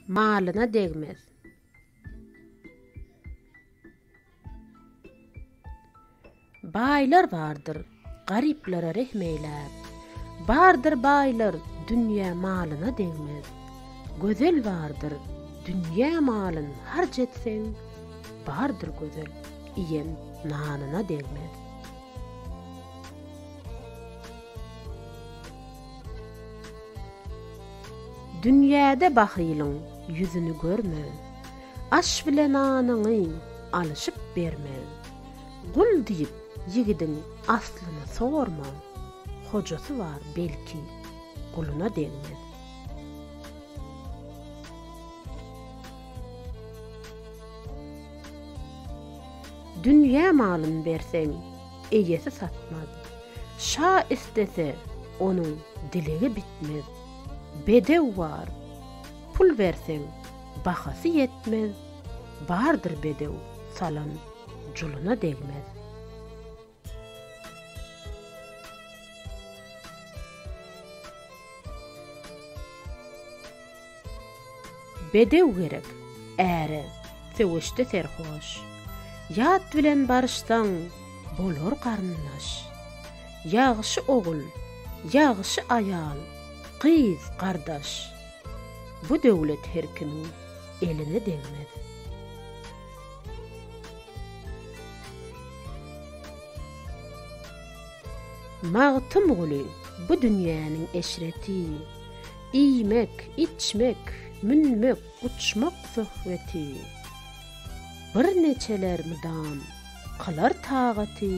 Malyna degmez. Baýlar bardyr, garyplara rehm eýläp, Bardyr baýlar, dünýä malyna degmez. Gözel bardyr, dünýä malyn harç etseň, Bardyr gözel, iýen nanyna degmez. Dünýäde bahylyň ýüzüni görme, Aş bile nanyňy alyşyp berme. Gul diýip ýigidiň aslyny sorma, Hojasy bar belki guluna degmez. Dünýä malyn berseň, eýesi satmaz. Şa islese, onuň dilegi bitmez. Bedew bar, pul berseň, bahasy ýetmez, Bardyr bedew, salan juluna degmez. Bedew gerek äre söweşde serhoş, Ýat bilen baryşsaň bolar garyndaş. Ýagşy ogul, ýagşy aýal, gyz, gardaş, Bu döwlet her kimiň eline degmez. Magtymguly bu dünýäniň eşreti, Iýmek, içmek, münmek, guçmak söhbeti. Bir neçeler mydam kylar tagaty,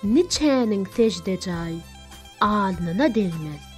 Niçäniň sežde jaý alnyna degmez.